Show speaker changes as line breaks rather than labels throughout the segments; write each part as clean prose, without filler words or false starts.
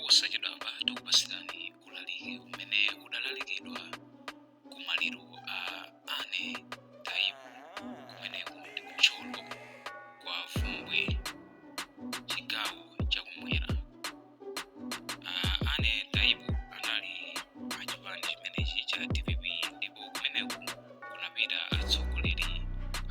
Posachedwapa tikupatsirani ulaliki umene udalalikidwa ku maliro a Anne Taibu kumeneku ndi ku Thyolo kwa Bvumbwe, chigawo chakumwera. Anne Taibu anali a chipani chimenechi cha dpp ndipo kumeneku kunapita atsogoleri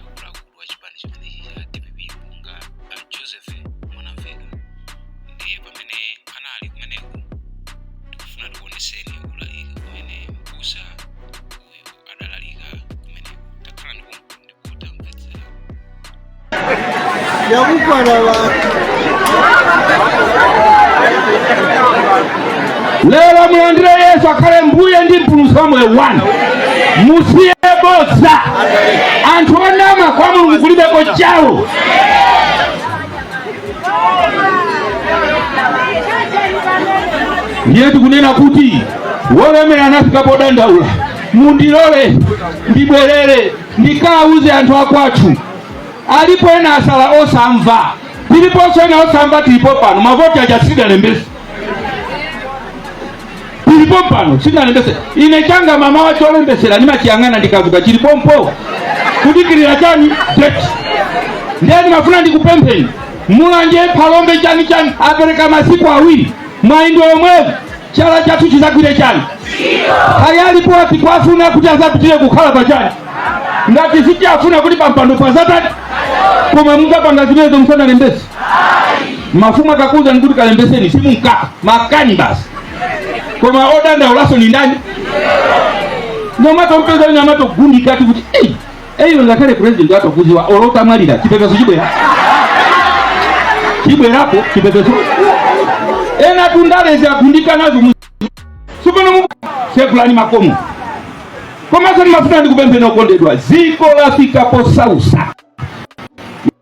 akuluakulu a chipani chimenechi cha dpp monga a Joseph Mwanamveka. Ndiye pamene anali kumeneku tikufuna tikuoneseni ulaliki umene mbusa uyu adalalika kumeneku. Takhalani pompo ndipo tamvetsera.
Yakukwana vantu.
Lero mulandire Yesu akhale mbuye ndi mpulumutsi wa moyo wanu. Musiye bodza, anthu onama kwa Mulungu kulibeko chawo. Ndiye tikunena kuti wolemera anafika podandaula, mundilole ndibwerere ndikawuze anthu akwathu. Alipo ena asala osamva, tiliponso ena osamva, tilipo pano, mavoti aja sidalembese, tilipo pano sidalembese. Ine changa mama wacholembesera ndimachiyang'ana ndikazuka chilipompo, kudikirira chani date. Ndiye ndimafuna ndikupempheni, Mulanje, Phalombe, chani chani, apereka masiku 2, mwayi ndi omwewu, chala chathu chizagwire chani? Kaya alipo ati kwafuna kuti azapitire kukhala pachani, ngati sitiafuna kuti pampando pazatani. Koma mungapanga zimenezo musanalembese? Mafumu akakuuzani kuti kalembeseni, simunka makani basi. Koma odandaulaso ni ndani? Nomatompeza wina amatogundika kuti ei eyo, ngakhale president atokuziwa olotamwalira, chipepeso chibwera, chibwerapo chipepeso. Ena tundalezi agundika nazo. Tsopano segulani makomo. Komanso ndimafuna ndikupempheni okondedwa, dziko lafika posausa.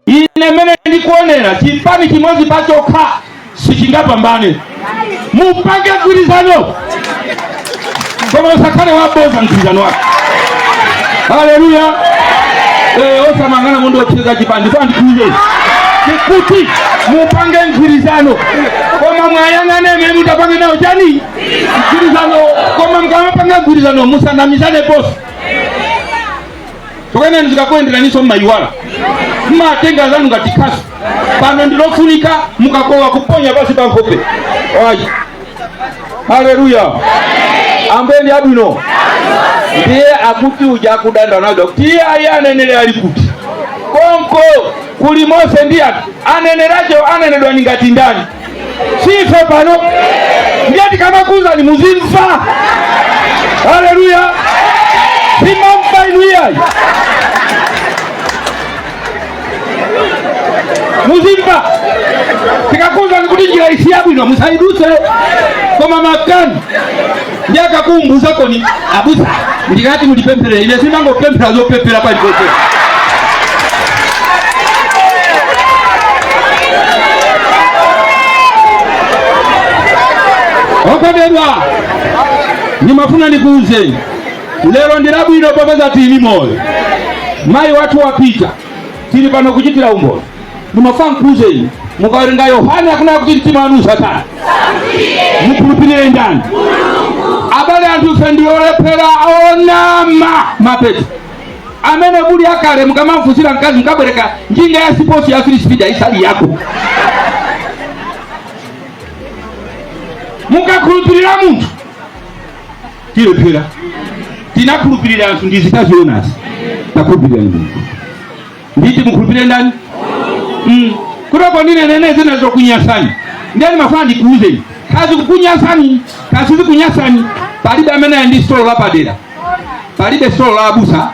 Ine mene ndikuonera, chipani chimodzi pachokha sichingapambane. Mupange mgwirizano, koma usakhale waboza mgwirizano wake. Haleluya! Osamangana mundu otheza chipani. Ndipo ndikuuzeni tikuti mupange mgwirizano, koma mwayang'ane mene mutapange nawo chani mgwirizano. Koma mkamapanga mgwirizano musanamizane bosi, tokena ndikakuenderaniso mmayiwala, mmatenga zanu ngati khasu. Pano ndilofunika mukakowa kuponya pasi pa nkhope ayi. Haleluya! Ambuye ndi abwino. Ndiye akuti uja akudanda nazo kuti iye ayi, anenere ali kuti? Konko kuli Mose ndi anthu aneneracho anenedwa ni ngati ndani? Sife pano. Ndiye tikamakuuzani muzimva. Haleluya! Simamva inu iyayi, muzimva. Tikakuuzani kuti njira isi yabwino, musayidutse, koma makani. Ndi akakumbuza koni abusa, ndikati mundipempherere, ine simangopemphera zopemphera paliponse. Okondedwa, ndimafuna ndikuuzeni, lero ndi labwino popeza tili moyo. Mayi wathu wapita, tili pano kuchitira umboni. Ndimafuna nkuuzeni, mukawerenga Yohane akunena kuti mtima wanu usatani, mukhulupirire ndani? Abale, anthu ife ndi olephera, onama mapeto amene muli akale. Mukamamfusira mkazi, mukabwereka njinga ya siposi ya free speed isali yako. Mukakhulupirira munthu tilephera. Tinakhulupirira anthu, ndizitazionazi. Takhulupirira Mulungu. Nditi mukhulupirire ndani? Kutoko ndinenene zina zokunyasani. Ndiye ndimafuna ndikuuzeni, kazi kukunyasani kazi zikunyasani, palibe amene ali ndi solo lapadera. Palibe solo la abusa,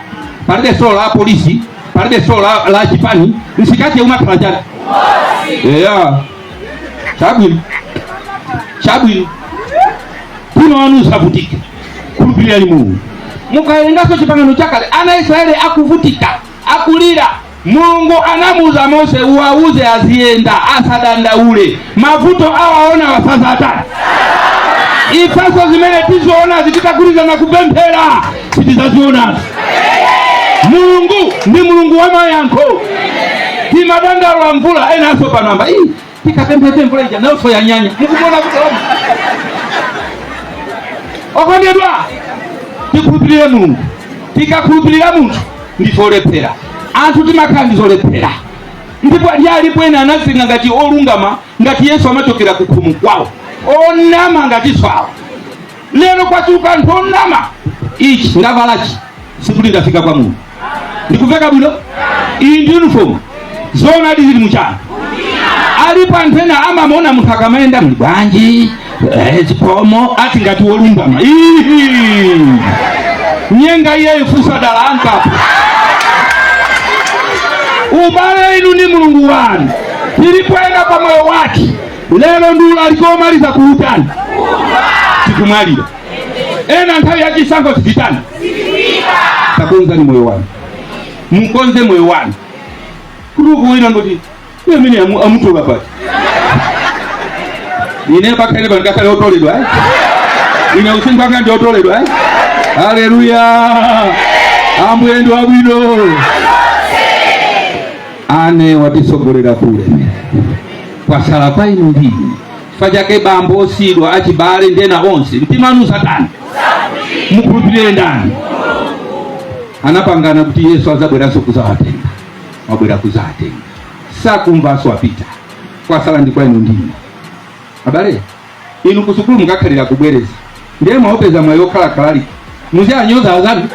palibe solo la polisi, palibe solo la chipani. Msikache umakhala chani? Eya, chabwino, chabwino. Mtima wanu usavutike, khulupirirani Mulungu. Mukawerenganso Chipangano Chakale, ana Israeli akuvutika, akulira, Mulungu anamuuza Mose, uwauze aziyenda, asadandaule, mavuto awaona wasazata. Ifeso zimene tiziona zititagwirizana kupemphera sitizazionazo. Mulungu ndi Mulungu wa mayankho. Timadandaula mvula, enanso panamba ii tikapemphete mvula ija nayonso yanyanya. Mukuona kuti Okondedwa, tikhulupirire Mulungu. Tikakhulupirira munthu ndife olephera. Anthu timakhala ndi zolephera, ndipo ndi alipo ena anazinga ngati olungama, ngati Yesu amachokera ku khomo kwawo, onama ngatinso awo. Lero kwachuluka anthu onama. Ichi ndavalachi sikuti ndafika kwa Mulungu. Ndikuveka bwino, iyi ndi uniform, zoonadi zili muchana. Alipo anthu ena amamuona munthu akamayenda, muli bwanji, zikomo, ati ngati wolungama. Ihi! Nyenga iyeyo fusa dala ankapo. Ubale inu ndi Mulungu wanu tilipoenda pa moyo wake. Lero ndi ulaliki omaliza kuutani, tikumwalira. Ena nthawi yachisankho tizitani, takonzani moyo wanu, mukonze moyo wanu kuti ukuwina ngoti amene amutola pati. Ine pakhale pano ngakhale otoledwa, eh? Ine usinkhu wanga ndi otoledwa, eh? Haleluya! Ambuye ndi wabwino, ane watisogolera kule, kwasala kwa inu ndine. Chifukwa chake bambo osidwa, achibale ndena onse, mtima wanu satani, mukhulupirire ndani? Anapangana kuti Yesu azabweranso kuzawatenga, wabwera kuzawatenga, sakumvanso, apita. Kwasala ndi kwa inu ndine. Abale, inu kusukulu mukakhalira kubwereza, ndiye mwaopeza mwayi okhala kalaliki, muzianyoza azanu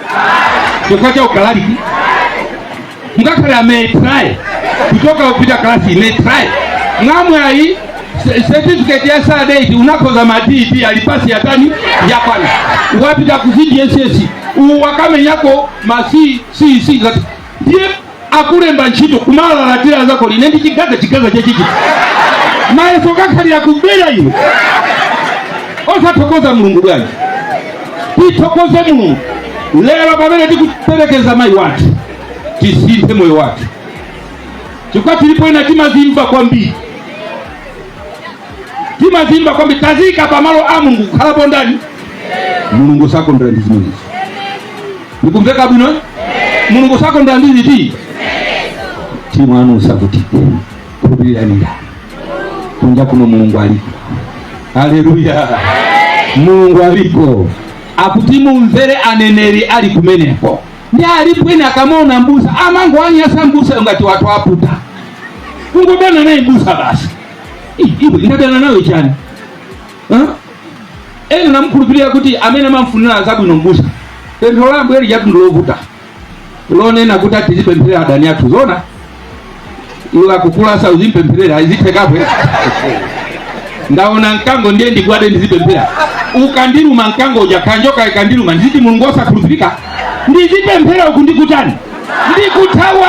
chifukwa cha ukalaliki. Mukakhalira may try kuchoka kupita kalasi, may try mwamwayi certificate ya standard 8 unakhoza ma D alipasi yatani yakwana, wapita ku CDSS wakamenyako ma C C C ngati ndiye akulemba ntchito kumalalatira zako line ndi chigaza chigaza chachichi mayeso kakhalira kubera. Iwe osathokoza Mulungu bwanji? Tithokoze Mulungu lero pamene tikuperekeza mayi wathu. Tisinthe moyo wathu chifukwa tilipo ena timazimva kwambiri, timazimva kwambiri. Tazika pamalo a Mulungu kukhalapo ndani? Mulungu sakondwera ndi zimenezo. Ndikumveka bwino, eh? Mulungu sakondwera ndi ziti timwanu usavutike. Khulupirirani ndani? Kunja kuno Mulungu aliko. Haleluya! Mulungu aliko, akuti mumvere aneneri ali kumeneko. Ndi alipo ena akamaona mbusa amangoanyasa mbusa ngati watu aputa, kungodana naye mbusa basi. Iwe ndadana nawe chani? Huh? Ena namkhulupirira kuti amene amamfunira zabwino mbusa, pemphero la Ambuye lijatu ndilovuta, lonena kuti atizipempherera adani athu. Zona iwe akukulasa uzimpempherera, izithekapwe? Ndaona mkango ndiye ndigwade ndizipemphera? Ukandiluma mkango uja, kanjoka ikandiluma, ndiziti Mulungu osakhulupirika? Ndizipemphera uku ndikutani? Ndikuthawa.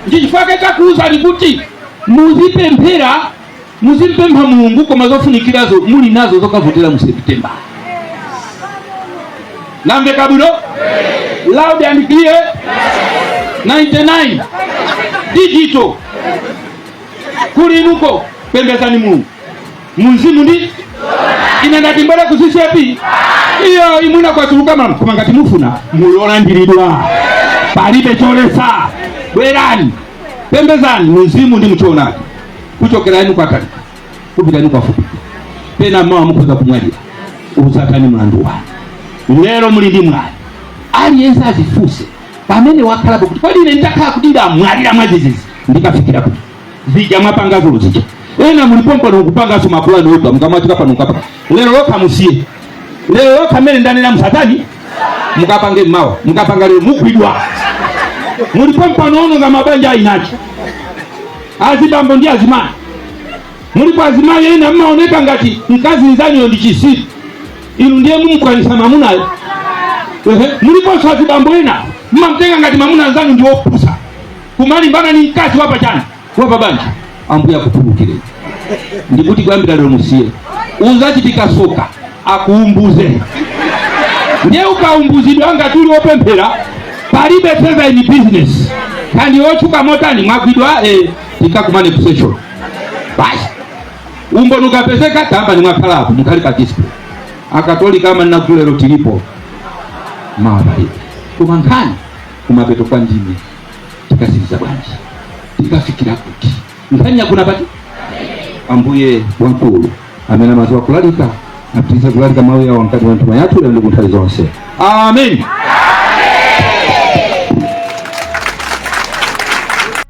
Ndichifukwa takuwuzani kuti muzipemphera, muzimpempha Mulungu, koma zofunikirazo muli nazo zokavotera mu September. Namveka bwino, loud and clear, 99 digital kuli inuko. Pembezani Mulungu munzimu ndi ine. Ndati mbwere ku CCAP iyo imwina kwatuluka mama, koma ngati mufuna muyolandiridwa, palibe cholesa. Bwerani, pembezani munzimu ndi muchoonadi. Kuchokera inu kwatalika kupita inu kwafupi, pena mawa mukhoza kumwalira, uzatani mlandu wanu? Lero muli ndi mwayi. Aliyense azifunse pamene wakhalapo kuti kodi ine nditakhala kuti ndamwalira mwazizizi ndikafikira kuti zija mwapangazo zija? Ena mulipompano kupanganso mapulani oipa, mukamachika pano mukapa. Lero lokha musiye, lero lokha mmene ndanena, musatani, mukapange mmawa, mukapanga lero mugwidwa. Mulipompano ononga mabanja ainachi, azibambo ndi azimayi. Mulipo azimayi ena mmaoneka ngati mkazi nzaniyo ndi chisiru, inu ndiye mumukwanisa mamunayo. Ehe, muliponso azibambo ena mmamtenga ngati mamuna nzanu ndi wopusa, kumalimbana ni mkazi wapa chani, wapa banja. Ambuye akukhululukireni. Ndikuti kuyambira lero musiye. Uzachitika soka akuumbuze, ndiye ukaumbuzidwa ngati uli wopemphera, palibe favor in business. Kandi wotchuka motani, mwagwidwa, tikakumane ku session basi. Umboni ukapezeka, tamba nimwakhalapo mukhali pa display. Akatolika amanena kuti lero tilipo, mawa palibe. Koma nkhani kumapeto kwa ndime tikasiriza bwanji? Tikafikira kuti nkhani yakuna pati? Ambuye wamkulu amene amaziwa kulalika. Apitirize kulalika mawu yawo mkati mwa mitima yathu lero ndi kunthawi zonse. Amen.